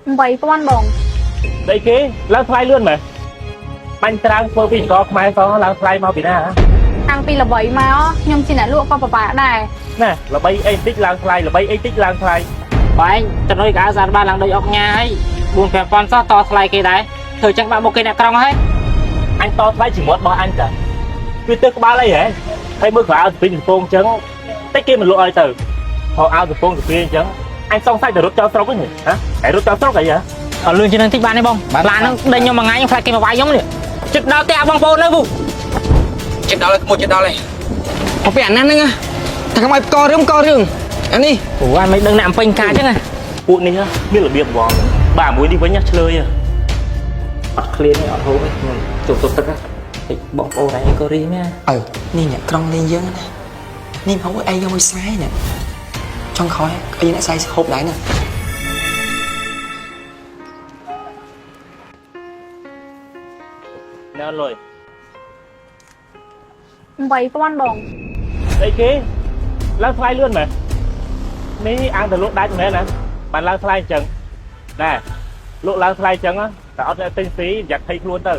8000បង ស្អីគេឡើងថ្លៃលឿនមែនបាញ់ត្រាំងធ្វើពីអង្គខ្មែរសោះឡើងថ្លៃមកពីណាហ៎ តាំងពីល្បីមកខ្ញុំជាអ្នកលក់ក៏ពិបាកដែរ ណាល្បីអីតិចឡើងថ្លៃល្បីអីតិចឡើងថ្លៃ បែងតនុយកៅស្អាតបានឡើងដូចអុកញ៉ាហើយ4 5000សោះតថ្លៃគេដែរធ្វើចឹងបាក់មុខគេអ្នកក្រុងហើយ អញតថ្លៃជាមាត់របស់អញតាវាទៅក្បាលអីហ៎ហើយមើលក្រៅពីកំពងអញ្ចឹងតិចគេមិនលក់ឲ្យទៅហៅអោកំពងកាហ្វេអញ្ចឹងអញសង្ស័យតែរត់ចោលស្រុកវិញហ៎ហើយរត់ចោលស្រុកអីហ៎ អត់លឿនជាងនឹងតិចបានទេបងឡានហ្នឹងដេញខ្ញុំមួយថ្ងៃខ្ញុំខ្លាចគេមកវាយខ្ញុំនេះចិត្តដល់ផ្ទះបងប្អូននៅពូ ចិត្តដល់ហើយក្មួយចិត្តដល់ហើយមកពីអាណាហ្នឹងតែកុំឲ្យករឿងករឿងអានេះ ព្រោះអញមិនដឹងអ្នកអំពេញការចឹងណា ពួកនេះមានរបៀបហ្មងបាទមួយនេះវិញឆ្លើយ អត់ឃ្លានទេអត់ហូបទេខ្ញុំចូលទៅទឹកតិចបងប្អូនឯងក៏រីមែន អើនេះអ្នកក្រុងលេងយើងណានេះមកឯងយកមួយស្រែនេះចង់ខោឲ្យអ្នកស្រែហូបដែរណា ណែលុយ 8000បង ស្អីគេឡើងថ្លៃលឿនមែននេះអាងទៅលក់ដាច់មែនណាបានឡើងថ្លៃអញ្ចឹងណែលក់ឡើងថ្លៃអញ្ចឹងតែអត់អ្នកទិញស៊ីប្រយ័ត្នភ័យខ្លួនទៅ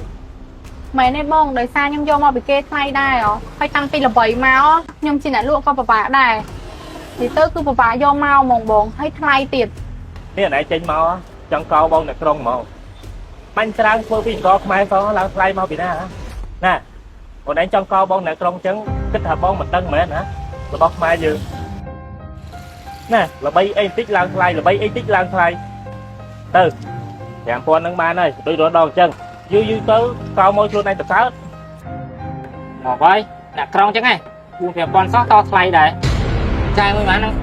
មែនទេបងដោយសារខ្ញុំយកមកពីគេថ្លៃដែរហ៎ហើយតាំងពីល្បីមកខ្ញុំជាអ្នកលក់ក៏ពិបាកដែរនិយាយទៅគឺពិបាកយកមកហ្មងបងហើយថ្លៃទៀត នេះអនឯងចេញមកចង់កោបងអ្នកក្រុងហ្មងបាញ់ត្រាំងធ្វើពីអង្គខ្មែរសោះឡើងថ្លៃមកពីណាណាអូនឯងចង់កោបងអ្នកក្រុងអញ្ចឹងគិតថាបងមិនដឹងមែនណារបស់ខ្មែរយើងណាល្បីអីតិចឡើងថ្លៃល្បីអីតិចឡើងថ្លៃទៅ5000ហ្នឹងបានហើយដូចរដងអញ្ចឹងយូរយូរទៅកោមកខ្លួនឯងទៅកើត មកហើយអ្នកក្រុងចឹងហ៎4 5000សោះតថ្លៃដែរចាយមួយបានហ្នឹង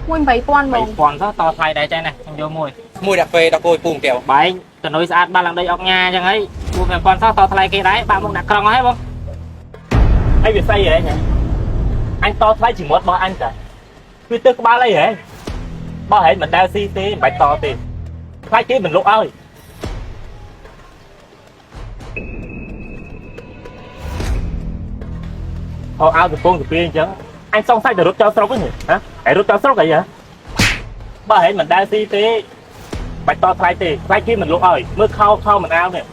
មួយ8000បង 3000សោះតថ្លៃដែរចាយណាខ្ញុំយកមួយ មួយដាក់ពេលដល់គោពូកែវ បែងតនុយស្អាតបានឡើងដីអុកញ៉ាចឹងហើយ4 5000សោះតថ្លៃគេដែរបាក់មុខអ្នកក្រុងហើយបង អីវាស្អីហ៎អញតថ្លៃជាមាត់របស់អញតាវាទៅក្បាលអីហ៎បើហែងមិនដែលស៊ីទេមិនបាច់តទេខ្លាចគេមិនលក់ឲ្យ ហៅអោកំពងកាហ្វេអញ្ចឹងអញសង្ស័យតែរត់ចោលស្រុកវិញហ៎ហើយរត់ចោលស្រុកអីហ៎បើហែងមិនដែលស៊ីទេបាច់តថ្លៃទេខ្លាចគេមិនលក់ឲ្យមើលខោខោមិនអាវនេះ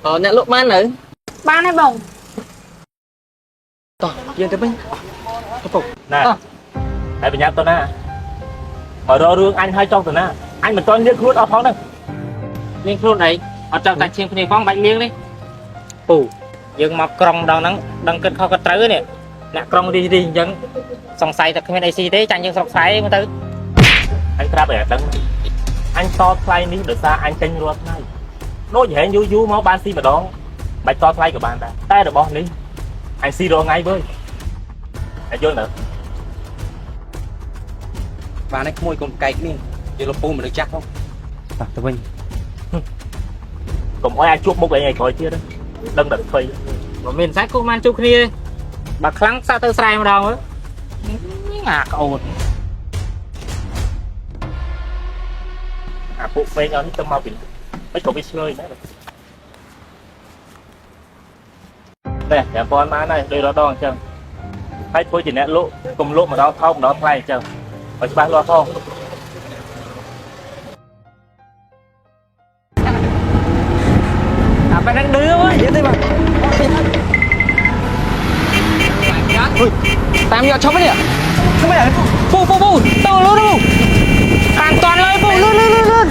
អឺអ្នកលក់បាននៅ បានទេបង តោះយើងទៅវិញទៅពុក ណាហើយបញ្ញាទៅណាមករករឿងអញឲ្យចង់ទៅណាអញមិនទាន់លាងខ្លួនអស់ផងហ្នឹង លាងខ្លួនអីអត់ចង់តែឈាមគ្នាផងបាច់លាងនេះពូយើងមកក្រុងដល់ហ្នឹងដឹងគិតខុសគិតត្រូវនេះអ្នកក្រុងរីរីអញ្ចឹងសង្ស័យតែគ្មានអីស៊ីទេចាញ់យើងស្រុកស្រែមើលទៅ អញប្រាប់ឲ្យដឹងអញតថ្លៃនេះដោយសារអញចេញរាល់ថ្ងៃដូចហែងយូរយូរមកបានស៊ីម្ដងបាច់តថ្លៃក៏បានដែរតែរបស់នេះអញស៊ីរាល់ថ្ងៃវើយអញយល់នៅ បានហើយក្មួយកុំកែកនេះយើងលពូមនុស្សចាស់ផង តោះទៅវិញ កុំឲ្យអញជួបមុខឯងថ្ងៃក្រោយទៀតដឹងតែភ័យ បើមានសាច់គូបានជួបគ្នាទេបើខ្លាំងសាក់ទៅស្រែម្ដងមើលអាក្អូន អាពួកពេងអស់នេះទៅមកពីមិនក៏វាឆ្លើយដែរនេះ5000បានហើយដូចរដងអញ្ចឹងហើយធ្វើជាអ្នកលក់កុំលក់ម្ដងថោកម្ដងថ្លៃអញ្ចឹងឲ្យច្បាស់លាស់ផង អាប៉ែហ្នឹងឌឺវើយ យើងទៅបាទតាមយកឈប់នេះឈប់នេះពូពូពូទៅលឿនពូ តាមតាន់ឡើយពូលឿនលឿនលឿនលឿន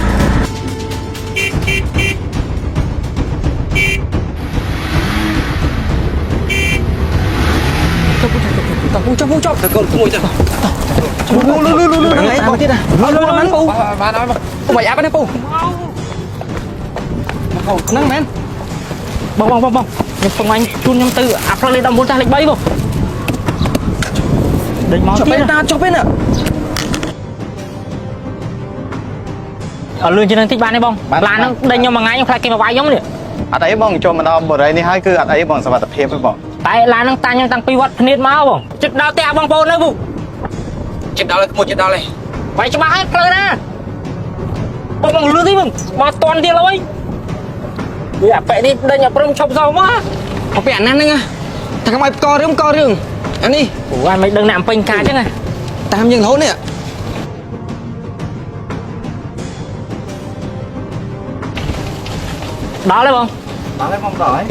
តោះពូចុះពូចុះទៅកូនក្មួយទៅពូលឿនលឿនលឿនហ្នឹងបងទៀតណាលឿនលឿនហ្នឹងពូបានហើយពូមិនអាប់ទេពូហ្នឹងមែន បងបងបងបងខ្ញុំពងអញជូនខ្ញុំទៅអាផ្លូវលេខ19ចាស់លេខ3បងដេញមក ចុះ ទៀត ពេលតាចុះពេលណា អត់លឿនជាងនឹងតិចបានទេបងឡានហ្នឹងដេញខ្ញុំមួយថ្ងៃខ្ញុំខ្លាចគេមកវាយខ្ញុំនេះ អត់អីបងចូលមកដល់បុរីនេះហើយគឺអត់អីបងសុវត្ថិភាពទេបង តែឡានហ្នឹងតាញ់ខ្ញុំតាំងពីវត្តភ្នៀតមកបងចិត្តដល់ផ្ទះបងប្អូននៅពូ ចិត្តដល់ហើយក្មួយចិត្តដល់ហើយ វាយច្បាស់ហើយផ្លូវណាបងបងលឿនទេបងមកតន់ទៀតឡើយវាអាប៉ែនេះដេញអាព្រមឈប់សោះមក មកពីអាណាហ្នឹងតែកុំឲ្យករឿងករឿងអានេះ ព្រោះអញមិនដឹងអ្នកអំពេញការចឹងណា តាមយើងរហូតនេះ ដល់ហើយបង ដល់ហើយបងដល់ហើយ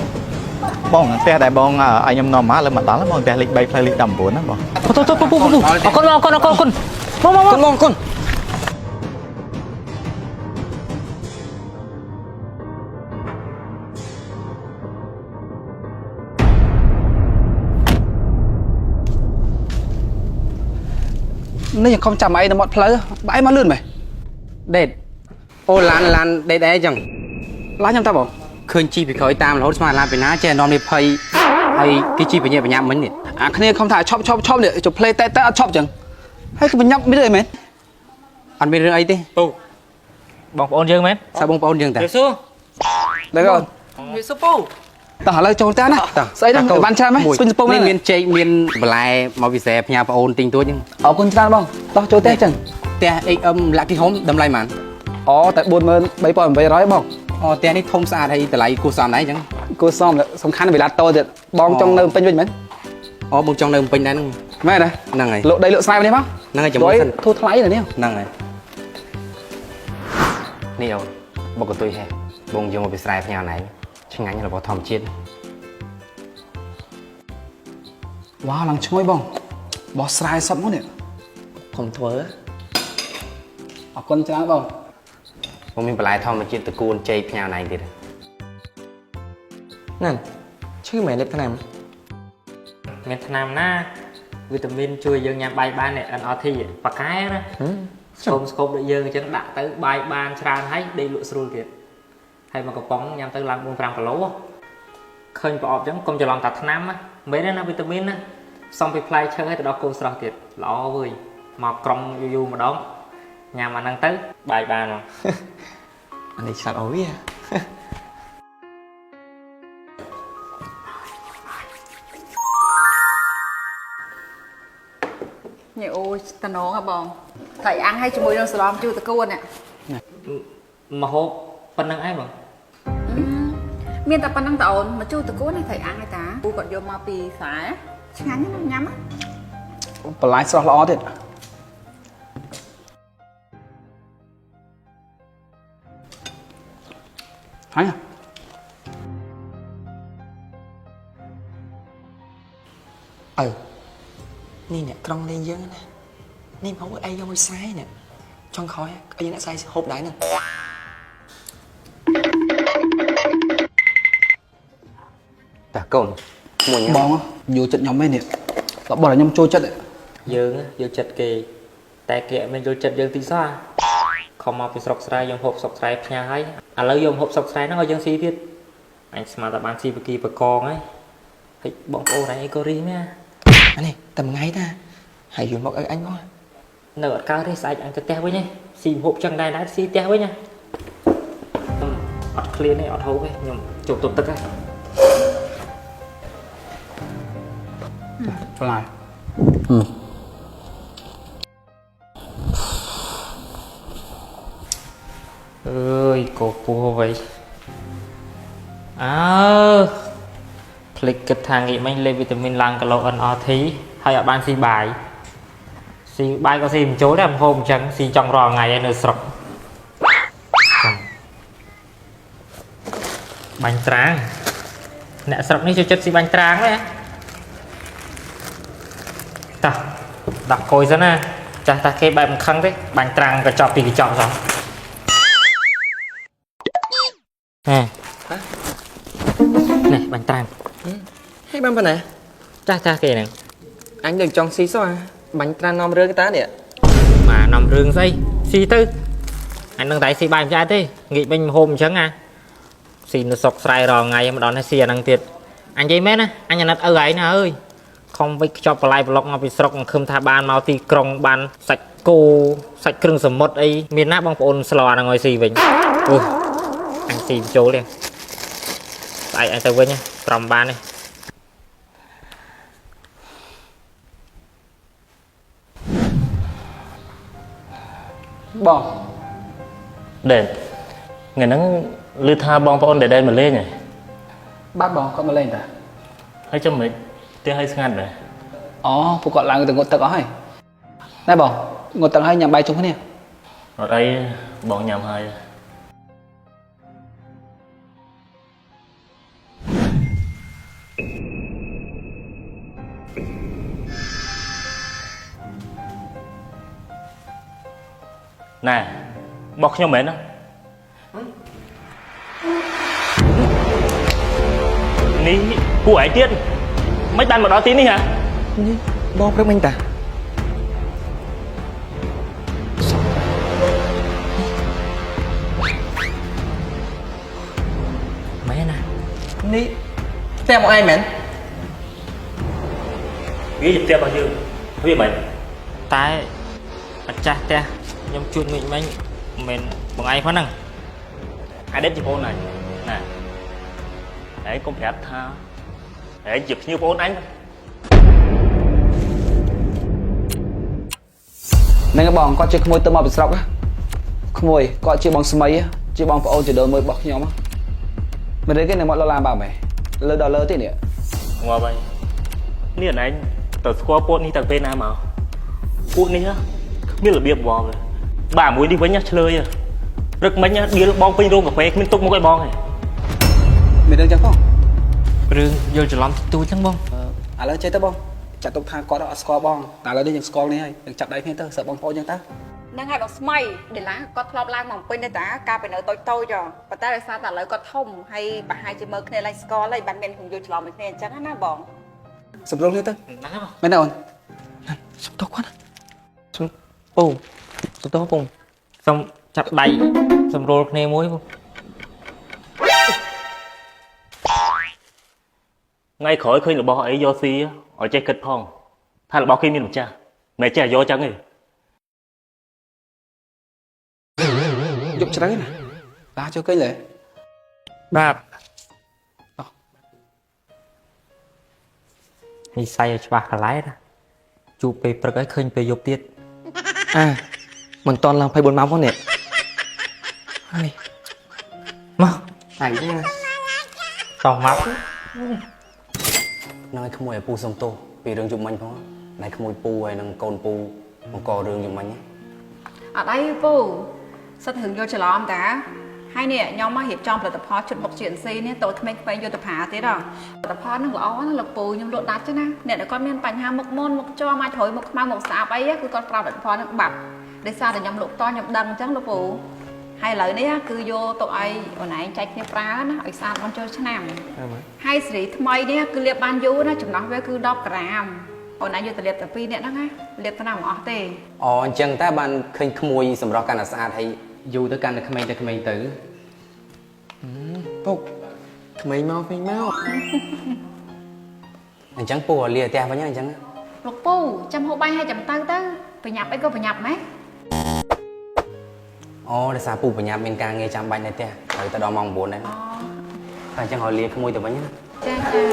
បងផ្ទះដែលបងឲ្យខ្ញុំនាំមកលើមកដល់បងផ្ទះលេខ3ផ្លូវលេខ19ណាបង ទៅទៅពូពូពូអរគុណបងអរគុណអរគុណមកមក គុណបងគុណ នេះยังខំចាំឯងនៅមាត់ផ្លូវបើឯងមកលឿនមែន ដេតអូឡានឡានដេតអីចឹង ឡានខ្ញុំតាបង ឃើញជីពីក្រោយតាមរហូតស្មានឡានពីណាចេះនាំនេះភ័យហើយគេជីបញ្ញាបញ្ញាមិញនេះ អាគ្នាខំថាឈប់ឈប់ឈប់នេះជប់ផ្លេតែតែអត់ឈប់ចឹងហើយគឺបញ្ញាប់មានអីមែន អត់មានរឿងអីទេ ពូបងប្អូនយើងមែន សាបងប្អូនយើងតា ជម្រាបសួរ ដល់កូន វាសុពូ តោះឥឡូវចូលផ្ទះណាស្អីហ្នឹងបានច្រើនមែនស្ពេញស្ពង នេះ នេះ មានចេកមានបន្លែមកពិសេសផ្ញើប្អូនទិញទួចហ្នឹង អរគុណច្រើនបងតោះចូលផ្ទះចឹង ផ្ទះ XM Lucky Home តម្លៃប៉ុន្មាន អូតែ43800បង អូផ្ទះនេះធំស្អាតហើយតម្លៃគួរសមដែរអញ្ចឹង គួរសមសំខាន់វេលាតទៀតបងចង់នៅពេញវិញមែន អូបងចង់នៅភ្នំពេញដែរហ្នឹង មែនណា ហ្នឹងហើយ លក់ដីលក់ស្រែនេះមក ហ្នឹងហើយចាំមើលសិន ធូរថ្លៃណានេះ ហ្នឹងហើយនេះអូនបុកកន្ទុយហេះបងយកមកពីស្រែផ្ញើណៃឆ្ងាញ់របស់ធម្មជាតិ វ៉ាឡើងឈ្ងុយបងបោះស្រែសពមកនេះ ខំធ្វើ អរគុណច្រើនបង បងមានបន្លែធម្មជាតិតកួនចេកផ្ញើណៃទៀត นั่นชื่อหมายเลขทนาม មានថ្នាំណាវីតាមីនជួយយើងញ៉ាំបាយបាននេះ NRT ប៉ាកែណាស្គមស្គមដូចយើងអញ្ចឹងដាក់ទៅបាយបានច្រើនហើយដេកលក់ស្រួលទៀតហើយមកកំប៉ុងញ៉ាំទៅឡើង4 5គីឡូឃើញប្រអប់អញ្ចឹងកុំច្រឡំតាថ្នាំណាមែនទេណាវីតាមីនណាផ្សំពីផ្លែឈើឲ្យទៅដល់គោស្រស់ទៀតល្អវើយមកក្រុងយូរៗម្ដងញ៉ាំអាហ្នឹងទៅបាយបានមក อันนี้ฉลาดเอาเวีย ញ៉េអូយតំណងហ៎បងត្រីអាំងឲ្យជាមួយនឹងសាឡំជូរតកួននេះ មហូបប៉ុណ្្នឹងឯងបង មានតែប៉ុណ្្នឹងតអូនមកជូរតកួននេះត្រីអាំងឯតាពូគាត់យកមកពីស្រែឆ្ងាញ់ណាស់ញ៉ាំណា បន្លែស្រស់ល្អទៀតហើយ เออนี่เนี่ยกรองเลนเยอะนะนี่เพราะว่าไอ้ยองไซเนี่ยช่องคอยไอ้ยันไซหบได้นั่น តាកូនមួយញ៉ាំ បងយល់ចិត្តខ្ញុំឯនេះរបស់ដែលខ្ញុំចូលចិត្ត យើងយល់ចិត្តគេតែគេអត់មានយល់ចិត្តយើងតិចសោះខំមកពីស្រុកស្រែយើងហូបស្រុកស្រែផ្ញើហើយឥឡូវយើងហូបស្រុកស្រែហ្នឹងឲ្យយើងស៊ីទៀតអញស្មានតែបានស៊ីបកីបកងហើយហើយបងប្អូនឯងអីក៏រីមែន อันนี้แต่ไงตาหายอยู่บอกเอออันก็ នៅអត់កើតទេស្អែកអញទៅផ្ទះវិញហ៎ស៊ីហូបចឹងដែរដែរស៊ីផ្ទះវិញណាអត់ឃ្លានទេអត់ហូបទេខ្ញុំចូលទប់ទឹកហើយ បន្លែ អើយកោពោះអ្វីអើភ្លេចគិតថាងាកមិញលេបវីតាមីនឡើងគីឡូ NRT ហើយអត់បានស៊ីបាយស៊ីបាយក៏ស៊ីមិនចូលដែរមិនហូបអញ្ចឹងស៊ីចង់រាល់ថ្ងៃហើយនៅស្រុកចាំបាញ់ត្រាងអ្នកស្រុកនេះចូលចិត្តស៊ីបាញ់ត្រាងទេតោះដាក់កុយសិនណាចាស់តាគេបែបមិនខឹងទេបាញ់ត្រាងកញ្ចប់ពីកញ្ចប់សោះហេនេះបាញ់ត្រាង ให้บ้านปะนะ ចាស់ចាស់គេហ្នឹង อันเด็กจองซีซะบันตรานอมเรือกตาเนี่ย មកនាំរឿងស្អីស៊ីទៅអញនឹងតែស៊ីបាយមិនឆ្អែតទេងាកវិញហូបអញ្ចឹងណាស៊ីនៅស្រុកស្រែរាល់ថ្ងៃមិនដល់នេះស៊ីអាហ្នឹងទៀតអញនិយាយមែនណាអញអាណិតឪឯងណាអើយខំវិចខ្ចប់បន្លែប្លុកមកពីស្រុកខឹមថាបានមកទីក្រុងបានសាច់គោសាច់គ្រឿងសមុទ្រអីមានណាបងប្អូនស្លអាហ្នឹងឲ្យស៊ីវិញអូអញស៊ីមិនចូលទេស្អែកអញទៅវិញត្រំបានទេ បង ដេតថ្ងៃហ្នឹងឮថាបងប្អូនដេតមកលេងហ៎ បាទបងគាត់មកលេងតា ហើយចាំមិនផ្ទះឲ្យស្ងាត់ដែរ អូពួកគាត់ឡើងទៅងត់ទឹកអស់ហើយណែបងងត់ទឹកហើយញ៉ាំបាយជុំគ្នា អត់អីបងញ៉ាំហើយ ណែរបស់ខ្ញុំមែនណានេះពួកឯងទៀតមិនបានមកដល់ទីនេះហ៎ នេះបងព្រឹកមិញតា មែនណា នេះផ្ទះមកឯងមែន វាជាផ្ទះរបស់យើងវាមិន តែម្ចាស់ផ្ទះខ្ញុំជួបមិញមិញមិនមែនបងឯងផងហ្នឹង អាដេតជាបងអញណាឯងកុំប្រាប់ថាឯងជាភ្ញៀវបងអញ ហ្នឹងហើយបងគាត់ជាក្មួយទៅមកពីស្រុកណាក្មួយគាត់ជាបងស្មីជាបងប្អូនជាដូនមួយរបស់ខ្ញុំណាមិនដឹងគេនៅមកលឡាបើមែនលើដល់លើទៀតនេះ ងាប់ហើយនេះអនឯងទៅស្គាល់ពួកនេះតាំងពេលណាមកពួកនេះគ្មានរបៀបវល់ទេបាទមួយនេះវិញឆ្លើយព្រឹកមិញដៀលបងពេញរោងកាហ្វេគ្មានទុកមុខឲ្យបងទេ មានរឿងចឹងផង រឿងយល់ច្រឡំទូចហ្នឹងបង ឥឡូវចេះទៅបងចាត់ទុកថាគាត់អត់ស្គាល់បងតែឥឡូវនេះយើងស្គាល់នេះហើយយើងចាប់ដៃគ្នាទៅសើបងប្អូនចឹងទៅ ហ្នឹងហើយបងស្មីដេឡាគាត់ធ្លាប់ឡើងមកពេញដែរតាកាលពីនៅតូចតូចប៉ុន្តែដោយសារតែឥឡូវគាត់ធំហើយប្រហែលជាមើលគ្នាឡើងស្គាល់ហើយបានមានរឿងយល់ច្រឡំមួយគ្នាអញ្ចឹងណាបង សម្រុំគ្នាទៅ ហ្នឹងហើយបង មែនទេអូន សុំទោសគាត់ណាសុំពូសុំទោសពូ សូមចាប់ដៃសម្រួលគ្នាមួយបង ថ្ងៃក្រោយឃើញរបស់អីយកស៊ីឲ្យចេះគិតផងថារបស់គេមានម្ចាស់មិនចេះយកចឹងទេ យប់ជ្រៅណាឡាចូលគេងលើ បាទនិស័យឲ្យច្បាស់កន្លែងណាជួបពេលព្រឹកឲ្យឃើញពេលយប់ទៀត អាមិនតន់ឡើង24ម៉ោងផងនេះហើយ មក ហើយណា តោះមក ហ្នឹងឲ្យក្មួយឲ្យពូសុំទោសពីរឿងយប់មិញផងណែក្មួយពូហើយនឹងកូនពូបង្ករឿងយប់មិញ អត់អីពូសិតរឿងយល់ច្រឡំតាហើយនេះខ្ញុំមករៀបចំផលិតផលជុតមុខ GNC នេះតូចក្មេងៗយកទៅប្រើទៀតហ៎ផលិតផលហ្នឹងល្អណាស់លោកពូខ្ញុំលក់ដាច់ទេណាអ្នកដែលគាត់មានបញ្ហាមុខមុនមុខជាប់អាចត្រូវមុខខ្មៅមុខស្អាប់អីគឺគាត់ប្រើផលិតផលហ្នឹងបាត់ដោយសារតែខ្ញុំលក់តខ្ញុំដឹងអញ្ចឹងលោកពូហើយឥឡូវនេះគឺយកទៅឲ្យអូនឯងចែកគ្នាប្រើណាឲ្យស្អាតមុនចូលឆ្នាំហើយសេរីថ្មីនេះគឺលាបបានយូរណាចំណោះវាគឺ10ក្រាមអូនឯងយកទៅលាបតែ2នាក់ហ្នឹងណាលាបទៅណាមិនអស់ទេ អូអញ្ចឹងតែបានឃើញក្មួយសម្រស់កាន់តែស្អាតហើយយូរទៅកាន់តែក្មេងទៅក្មេងទៅ ពុកក្មេងមកក្មេងមក អញ្ចឹងពូឲ្យលាផ្ទះវិញអញ្ចឹង លោកពូចាំហូបបាយហើយចាំទៅទៅប្រញាប់អីក៏ប្រញាប់ម៉េះ អូដោយសារពូបញ្ញាប់មានការងារចាំបាច់នៅផ្ទះត្រូវទៅដល់ម៉ោង9ដែរតែអញ្ចឹងឲ្យលាក្មួយទៅវិញណា ចាចា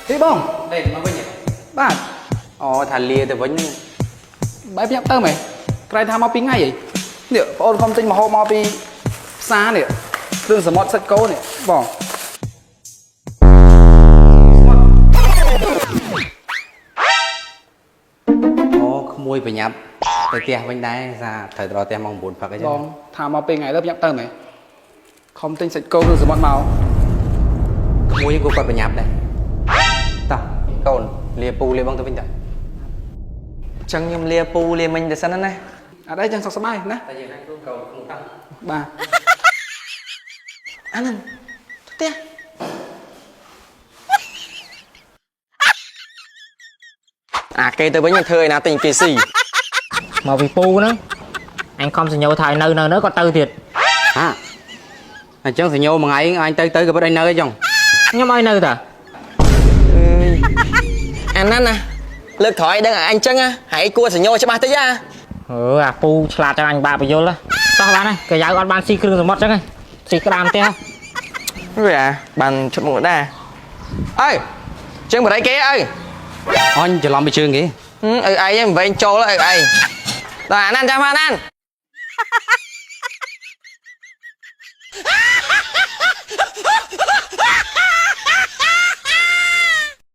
ទេបង ដេកមកវិញ បាទ អូថាលាទៅវិញហ្នឹង បែបញាប់ទៅមែនក្រែងថាមកពីថ្ងៃហីនេះបងអូនខំទិញម្ហូបមកពីផ្សារនេះគ្រឿងសមុទ្រសាច់គោនេះបង អូក្មួយបញ្ញាប់ទៅផ្ទះវិញដែរសារត្រូវទៅដល់ផ្ទះម៉ោង9ព្រឹកអីចឹង បងថាមកពីថ្ងៃទៅញាប់ទៅមែនខំទិញសាច់គោគ្រឿងសមុទ្រមក ក្មួយក៏គាត់បញ្ញាប់ដែរតោះកូនលាពូលាបងទៅវិញតើ ចឹងខ្ញុំលាពូលាមិញទៅសិនណា អត់អីចឹងសុខសប្បាយណា តែយើងហ្នឹងកូនក្មួយតោះ បាទ អាហ្នឹងទៅផ្ទះអាគេទៅវិញមិនធ្វើឯណាទិញគេស៊ី មកពីពូហ្នឹងអញខំសញ្ញោថាឲ្យនៅនៅនៅគាត់ទៅទៀត ហាអញ្ចឹងសញ្ញោមួយថ្ងៃអញទៅទៅក៏ពិតឲ្យនៅអីចឹង ខ្ញុំឲ្យនៅតា អាហ្នឹងណាលើកក្រោយដឹងអាអញចឹងណាហើយគួរសញ្ញោច្បាស់តិចណា អឺអាពូឆ្លាតចឹងអញបាក់បញ្យល់ហ៎តោះបានហើយកយ៉ាវអត់បានស៊ីគ្រឿងសមុទ្រចឹងហ៎ស៊ីក្តាមផ្ទះ វាអាបានឈុតមុខដែរអើចឹងបរិយគេអើ អញច្រឡំពីជើងគេ អើឯងវិញចូលអើឯងដល់អាហ្នឹងចាំអាហ្នឹង